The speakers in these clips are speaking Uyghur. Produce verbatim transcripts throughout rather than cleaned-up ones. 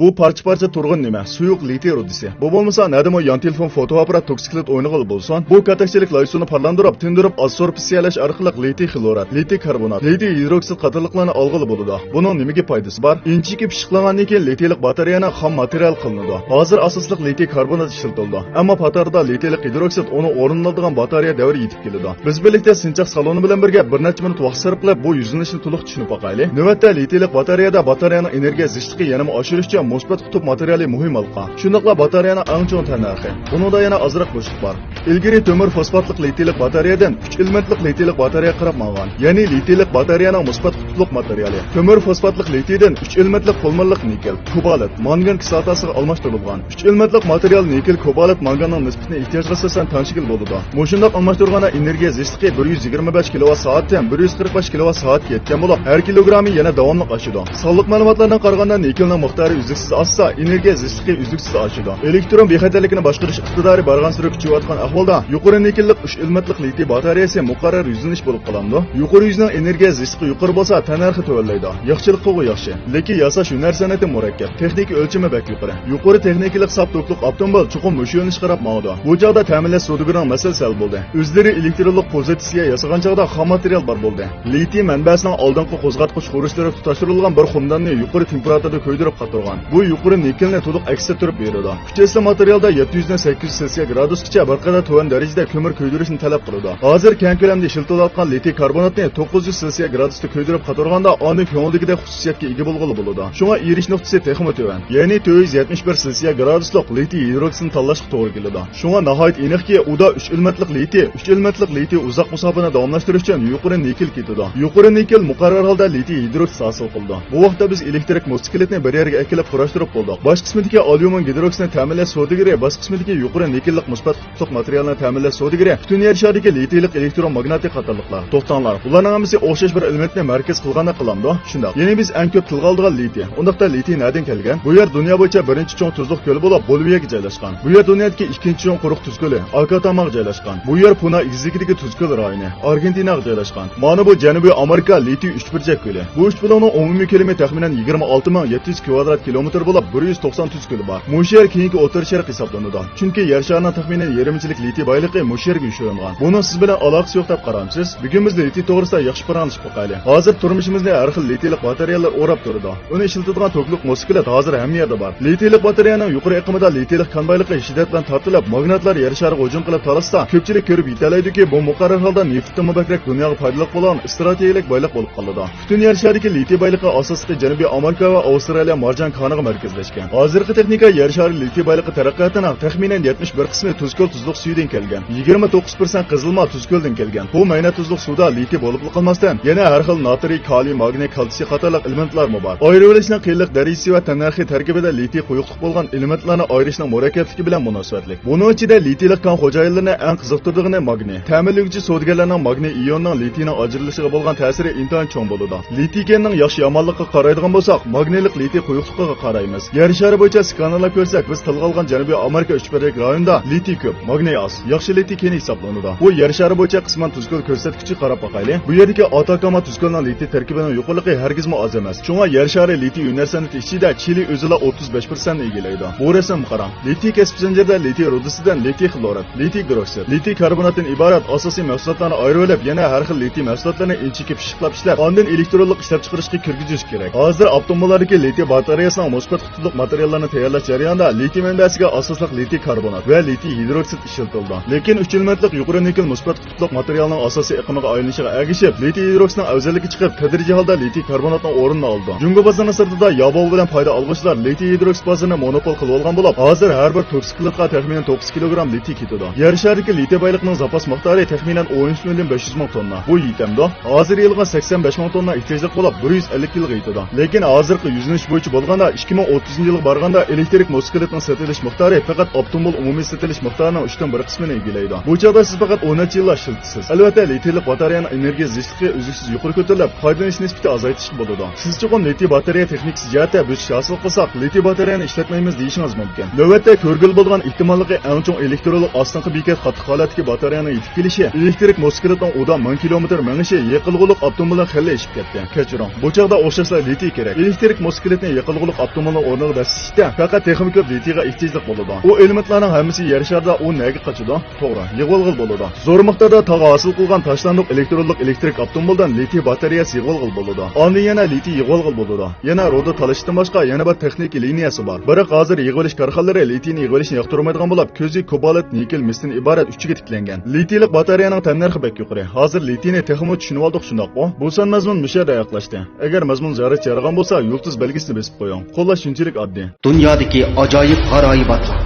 بۇ پارچە-پارچە تۇرغىنى نېمە؟ سۇيۇق لىتىي رۇدىسى. بۇ بولمىسا نەدىمۇ يان تېلېفون، فوتوئاپپارات، توكسىكلېت ئوينىغىلى بولسۇن. بۇ كاتەكچىلىك لايسونى پارلاندۇرۇپ، تىندۇرۇپ، ئازسورپىسىيەلەش ئارقىلىق لىتىي خلورات، لىتىي كاربونات، لىتىي گىدروكسىد قاتارلىقلارنى ئالغىلى بولىدۇ. بۇنىڭ نېمىگە پايدىسى بار؟ ئىنچىكە پىششىقلانغاندىن كېيىن لىتىيلىق باتارېيەنىڭ خام ماتېرىيالى قىلىنىدۇ. ھازىر ئاساسلىق لىتىي كاربونات ئىشلىتىلىدۇ. ئەمما پاتاردا لىتىيلىق گىدروكسىد ئۇنىڭ ئورنىنى ئالىدىغان باتارېيە دەۋرى يېتىپ كېلىدۇ. بىز بىرلىكتە سىنچاق سالونى بىلەن بىرگە بىر نەچچە مىنۇت ۋاقىت سەرپ قىلىپ، بۇ يۈزلىنىشنى تولۇق چۈشىنىپ باقايلى. نۆۋەتتە لىتىيلىق باتارېيەدە باتارېيەنىڭ ئېنېرگىيە زىچلىقى يەنىمۇ ئاشۇرۇش ئۈچۈن مۇسبەت قۇتۇپ ماتېرىيالى مۇھىم ھالقا. شۇنداقلا باتارېيەنىڭ ئەڭ چوڭ تەننەرخى. بۇنىڭدا يەنە ئازراق بوشلۇق بار. ئىلگىرى تۆمۈر فوسفاتلىق لىتىيلىق باتارېيەدىن ئۈچ ئېلېمېنتلىق لىتىيلىق باتارېيەگە قاراپ ماڭغان. يەنى لىتىيلىق باتارېيەنىڭ مۇسبەت قۇتۇپلۇق ماتېرىيالى تۆمۈر فوسفاتلىق لىتىيدىن ئۈچ ئېلېمېنتلىق پولىمېرلىق نىكېل، كوبالت، مانگان كىسلاتاسىغا ئالماشتۇرۇلغان. ئۈچ ئېلېمېنتلىق ماتېرىيال نىكېل، كوبالت، مانگاننىڭ نىسبىتىنى ئېھتىياجغا ئاساسەن تەڭشىگىلى بولىدۇ. مۇشۇنداق ئالماشتۇرغاندا ئېنېرگىيە زىچلىقى بىر يۈز يىگىرمە بەش كىلوۋات سائەتتىن بىر يۈز قىرىق بەش كىلوۋات سائەتكە يەتكەن بولۇپ، ھەر كىلوگرامى يەنە داۋاملىق ئاشىدۇ. سانلىق مەلۇماتلاردىن قارىغاندا، نىكېلنىڭ مىقدارى ئۈزلۈكسىز ئاشسا، ئېنېرگىيە زىچلىقى ئۈزلۈكسىز ئاشىدۇ. ئېلېكترون بىخەتەرلىكىنى باشقۇرۇش ئىقتىدارى بارغانسېرى كۈچىيىۋاتقان ئەھۋالدا، يۇقىرى نىكېللىق ئۈچ ئېلېمېنتلىق لىتىي باتارېيەسى مۇقەررەر يۈزلىنىش بولۇپ قالامدۇ؟ يۇقىرى يۈزنىڭ ئېنېرگىيە زىچلىقى يۇقىرى بولسا، تەننەرخى تۆۋەنلەيدۇ. ياخشىلىققىغۇ ياخشى. لېكىن ياساش ھۈنەر سەنئىتى مۇرەككەپ. تېخنىكا ئۆلچىمى بەك يۇقىرى. يۇقىرى تېخنىكىلىق ساپ توكلۇق ئاپتوموبىل چوقۇم مۇشۇ يۆنىلىشكە قاراپ ماڭىدۇ. بۇ چاغدا تەمىنلەش سودىگىرىنىڭ مەسىلىسى ھەل بولدى. ئۆزلىرى ئېلېكترونلۇق پوزىتسىيە ياسىغان چاغدا خام ماتېرىيال بار بولدى. لىتىي مەنبەسىنىڭ ئالدىنقى قوزغاتقۇچ خۇرۇچلىرى تۇتاشتۇرۇلغان بىر خۇمداننى يۇقىرى تېمپېراتۇرىدا كۆيدۈرۈپ قاتۇرغان. بۇ يۇقىرى نىكېلنى تولۇق ئەكس ئەتتۈرۈپ بېرىدۇ. ئۈچ ئەسلى ماتېرىيالدا يەتتە يۈزدىن سەككىز يۈز سېلسىيە گرادۇسقىچە بىر قەدەر تۆۋەن دەرىجىدە كۆمۈر كۆيدۈرۈشنى تەلەپ قىلىدۇ. ھازىر كەڭ كۆلەمدە ئىشلىتىلىۋاتقان لىتىي كاربوناتنى توققۇز يۈز سېلسىيە گرادۇستا كۆيدۈرۈپ قاتۇرغاندا، ئاندىن كۆڭۈلدىكىدەك خۇسۇسىيەتكە ئىگە بولغىلى بولىدۇ. شۇڭا ئېرىشىش نۇقتىسى تېخىمۇ تۆۋەن. يەنى تۆت يۈز يەتمىش بىر سېلسىيە گرادۇسلۇق لىتىي گىدروكسىدنى تاللاشقا توغرا كېلىدۇ. شۇڭا ناھايىتى ئېنىقكى، ئۇدا ئۈچ ئېلېمېنتلىق لىتىي، ئۈچ ئېلېمېنتلىق لىتىي ئۇزاق مۇساپىنى داۋاملاشتۇرۇش ئۈچۈن يۇقىرى نىكېل كېتىدۇ. يۇقىرى نىكېل مۇقەررەر ھالدا لىتىي گىدروكسىد ھاسىل قىلىدۇ. بۇ ۋاقىتتا بىز ئېلېكترىك موتوسىكلىتنى بىر يەرگە ئەكېلىپ قۇراشتۇرۇپ بولدۇق. باش قىسمىدىكى ئاليۇمىن گىدروكسىدنى تەمىنلەش سودىگىرى، باش قىسمىدىكى يۇقىرى نىكېللىق مۇسبەت قۇتۇپلۇق ماتېرىيالنى تەمىنلەش سودىگىرى، پۈتۈن يەر شارىدىكى لىتىيلىق ئېلېكترون ماگناتى قاتارلىقلار. توختاڭلار، بۇلارنىڭ ھەممىسى ئوخشاش بىر ئېلېمېنتنى مەركەز قىلغاندەك قىلامدۇ؟ شۇنداق. يەنى بىز ئەڭ كۆپ تىلغا ئالىدىغان لىتىي. ئۇنداقتا لىتىي نەدىن كەلگەن؟ بۇ يەر دۇنيا بويىچە بىرىنچى چوڭ تۇزلۇق كۆل بولۇپ، بولىۋىيەگە جايلاشقان. بۇ يەر دۇنيادىكى ئىككىنچى چوڭ قۇرۇق تۇز كۆلى، ئاكاتاماغا جايلاشقان. بۇ يەر پۇنا ئېگىزلىكىدىكى تۇز كۆل رايونى، ئارگېنتىناغا جايلاشقان. مانا بۇ جەنۇبىي ئامېرىكا لىتىي ئۈچبۇرجەك كۆلى. بۇ ئۈچ بۇلۇڭنىڭ ئومۇمىي كۆلىمى تەخمىنەن يىگىرمە ئالتە مىڭ يەتتە يۈز كۋادرات كىلومېتىر بولۇپ، بىر يۈز توقسان تۇز كۆلى بار. مۇشۇ يەر كېيىنكى ئوتتۇرا شەرق ھېسابلىنىدۇ. چۈنكى يەر شارىنىڭ تەخمىنەن يېرىمچىلىك لىتىي بايلىقى مۇشۇ يەرگە يوشۇرۇنغان. بۇنىڭ سىز بىلەن ئالاقىسى يوق دەپ قارامسىز؟ بۈگۈن بىز لىتىي توغرىسىدا ياخشى پاراڭلىشىپ باقايلى. ھازىر تۇرمۇشىمىزنى ھەر خىل لىتىيلىق باتارېيەلەر ئوراپ تۇرىدۇ. ئۇنى ئىشلىتىدىغان توكلۇق موتوسىكلىت ھازىر ھەممە يەردە بار. لىتىيلىق باتارېيەنىڭ يۇقىرى ئېقىمىدا لىتىيلىق كان بايلىقى شىددەت بىلەن تارتىلىپ، ماگنىتلار يەر شارىغا ھۇجۇم قىلىپ تالىشسا، كۆپچىلىك كۆرۈپ يېتەلەيدۇكى، بۇ مۇقەررەر ھالدا نېفىتتىنمۇ بەكرەك دۇنياغا پايدىلىق بولغان ئىستراتېگىيەلىك بايلىق بولۇپ قالىدۇ. پۈتۈن يەر شارىدىكى لىتىي بايلىقى ئاساسلىقى جەنۇبىي ئامېرىكا ۋە ئاۋسترالىيە مارجان كانىغا مەركەزلەشكەن. ھازىرقى تېخنىكا يەر شارى لىتىي بايلىقى تەرەققىياتىنىڭ تەخمىنەن يەتمىش بىر قىسمى تۇزكۆل تۇزلۇق سۈيىدىن كەلگەن، يىگىرمە توققۇز پىرسەنت قېزىلما تۇزكۆلدىن كەلگەن. بۇ مەينەت تۇزلۇق سۇدا لىتىي بولۇپلا قالماستىن، يەنە ھەر خىل ناترىي، كالىي، ماگنىي، كالتسىي قاتارلىق ئېلېمېنتلارمۇ بار. ئايرىۋېلىشنىڭ قىيىنلىق دەرىجىسى ۋە تەننەرخى تەركىبىدە لىتىي قويۇقلۇق بولغان ئېلېمېنتلارنى ئايرىشنىڭ مۇرەككەپلىكى بىلەن مۇناسىۋەتلىك. بۇنىڭ ئىچىدە لىتىيلىق كان خوجايىنلىرىنى ئەڭ قىزىقتۇرىدىغىنى ماگنىي. تەمىنلىگۈچى سودىگەرلەرنىڭ ماگنىي ئىيونىنىڭ لىتىينىڭ ئاجرىلىشىغا بولغان تەسىرى ئىنتايىن چوڭ بولىدۇ. لىتىي كەننىڭ ياخشى-يامانلىقىغا قارايدىغان بولساق، ماگنىيلىق لىتىي قويۇقلۇقىغا قارايمىز. يەر شارى بويىچە سكانېرلاپ كۆرسەك، بىز تىلغا ئالغان جەنۇبىي ئامېرىكا ئۈچبۇرجەك رايونىدا لىتىي كۆپ، ماگنىي ئاز. ياخشى لىتىي كەنى ھېسابلىنىدۇ. بۇ يەر شارى بويىچە قىسمەن تۇزكۆل كۆرسەتكۈچىگە قاراپ باقايلى. بۇ يەردىكى ئاتاكاما تۇزكۆلنىڭ لىتىي تەركىبىنىڭ يۇقىرىلىقى ھەرگىزمۇ ئاز ئەمەس. شۇڭا يەر شارى لىتىي ھۈنەر سەنئىتى ئىچىدە چىلى ئۆزىلا ئوتتۇز بەش پىرسەنتنى ئىگىلەيدۇ. بۇ رەسىمگە قاراڭ. لىتىي كەسپى زەنجىرىدە لىتىي رۇدىسىدىن لىتىي خلورات، لىتىي گىدروكسىد، لىتىي كاربوناتتىن ئىبارەت ئاساسىي مەھسۇلاتلارنى ئايرىۋېلىپ، يەنە ھەر خىل لىتىي مەھسۇلاتلىرىنى ئىنچىكە پىششىقلاپ ئىشلەپ، ئاندىن ئېلېكترونلۇق ئىشلەپچىقىرىشقا كىرگۈزۈش كېرەك. ھازىر ئاپتوموبىللاردىكى لىتىي باتارېيەسىنىڭ مۇسبەت قۇتۇپلۇق ماتېرىياللارنى تەييارلاش جەريانىدا لىتىي مەنبەسىگە ئاساسلىق لىتىي كاربونات ۋە لىتىي گىدروكسىد ئىشلىتىلىدۇ. لېكىن ئۈچ ئېلېمېنتلىق يۇقىرى نىكېل مۇسبەت قۇتۇپلۇق ماتېرىيالنىڭ ئاساسىي ئېقىمىغا ئايلىنىشىغا ئەگىشىپ، لىتىي گىدروكسىدنىڭ ئەۋزەللىككە چىقىپ، تەدرىجىي ھالدا لىتىي كاربوناتنىڭ ئورنىنى ئالىدۇ. جۇڭگو بازىرىنىڭ سىرتىدا ياۋاۋ بىلەن پايدا ئالغۇچىلار لىتىي گىدروكسىد بازىرىنى مونوپول قىلىۋالغان بولۇپ، ھازىر ھەر بىر توكسىكلىتقا تەخمىنەن توققۇز كىلوگرام لىتىي كېتىدۇ. يەر شارىدىكى لىتىي بايلىقىنىڭ زاپاس مىقدارى تەخمىنەن ئون ئۈچ مىليون بەش يۈز مىڭ توننا. بۇ يېتەمدۇ؟ ھازىر يىلىغا سەكسەن بەش مىڭ توننا ئېھتىياجلىق بولۇپ، بىر يۈز ئەللىك يىلغا يېتىدۇ. لېكىن ھازىرقى يۈزلىنىش بويىچە بولغاندا، ئىككى مىڭ ئوتتۇزىنچى يىلغا بارغاندا، ئېلېكترىك موتوسىكلىتنىڭ سېتىلىش مىقدارى پەقەت ئاپتوموبىل ئومۇمىي سېتىلىش مىقدارىنىڭ ئۈچتىن بىر قىسمىنى ئىگىلەيدۇ. بۇ چاغدا سىز پەقەت ئون نەچچە يىللا ئىشلىتىسىز. ئەلۋەتتە، لىتىيلىق باتارېيەنىڭ ئېنېرگىيە زىچلىقى ئۈزلۈكسىز يۇقىرى كۆتۈرۈلۈپ، پايدىلىنىش نىسبىتى ئازايتىشقا بولىدۇ. سىز چوقۇم لىتىي باتارېيە تېخنىكىسى جەھەتتە بۆسۈش ھاسىل قىلساق، لىتىي باتارېيەنى ئىشلەتمەيمىز دېيىشىڭىز مۇمكىن. نۆۋەتتە كۆرگىلى بولىدىغان ئېھتىماللىقى ئەڭ چوڭ ئېلېكترونلۇق ئاستىنقى بېكەت قاتتىق ھالەتتىكى باتارېيەنىڭ يېتىپ كېلىشى، ئېلېكترىك موتوسىكلىتنىڭ ئۇدا مىڭ كىلومېتىر مېڭىشى يېقىلغۇلۇق ئاپتوموبىلدىن خېلى ئېشىپ كەتتى. كەچۈرۈڭ، بۇ چاغدا ئوخشاشلا لىتىي كېرەك. ئېلېكترىك موتوسىكلىتنى يېقىلغۇلۇق ئاپتوموبىلنىڭ ئورنىغا دەسسىشتە پەقەت تېخىمۇ كۆپ لىتىيغا ئېھتىياجلىق بولىدۇ. ئۇ ئېلېمېنتلارنىڭ ھەممىسى يەر شارىدا، ئۇ نەگە قاچىدۇ؟ توغرا، يىغىۋالغىلى بولىدۇ. زور مىقداردا تاغ ھاسىل قىلغان تاشلاندۇق ئېلېكترونلۇق ئېلېكتىرىك ئاپتوموبىلدىن لىتىي باتارېيەسى يىغىۋالغىلى بولىدۇ. ئاندىن يەنە لىتىي يىغىۋالغىلى بولىدۇ. يەنە رۇدا تالىشىشتىن باشقا يەنە بىر تېخنىكا لىنىيەسى بار. بىراق ھازىر يىغىۋېلىش كارخانىلىرى لىتىينى يىغىۋېلىشنى ياقتۇرمايدىغان بولۇپ، كۆزى كوبالت، نىكېل، مىستىن ئىبارەت ئۈچىگە تىكلەنگەن. لىتىيلىق باتارېيەنىڭ تەننەرخى بەك يۇقىرى. ھازىر لىتىينى تېخىمۇ چۈشىنىۋالدۇق، شۇنداققۇ؟ بۇ سان مەزمۇن مۇشۇ يەردە ئاياغلاشتى. ئەگەر مەزمۇن زىيارەتچى يارىغان بولسا، يۇلتۇز بەلگىسىنى بېسىپ قويۇڭ. قوللاش شۇنچىلىك ئاددىي. دۇنيادىكى ئاجايىپ غارايىباتلار.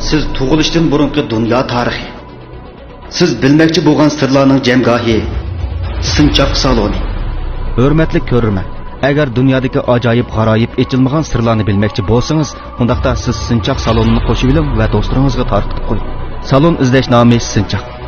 سىز تۇغۇلۇشتىن بۇرۇنقى دۇنيا تارىخى. سىز بىلمەكچى بولغان سىرلارنىڭ جەمگاھى، سىنچاق سالونى. ھۆرمەتلىك كۆرۈرمەن، ئەگەر دۇنيادىكى ئاجايىپ غارايىپ ئېچىلمىغان سىرلارنى بىلمەكچى بولسىڭىز، ئۇنداقتا سىز سىنچاق سالونىنى قوشۇۋېلىڭ ۋە دوستلىرىڭىزغا تارقىتىپ قويۇڭ. سالون ئىزدەش نامى سىنچاق.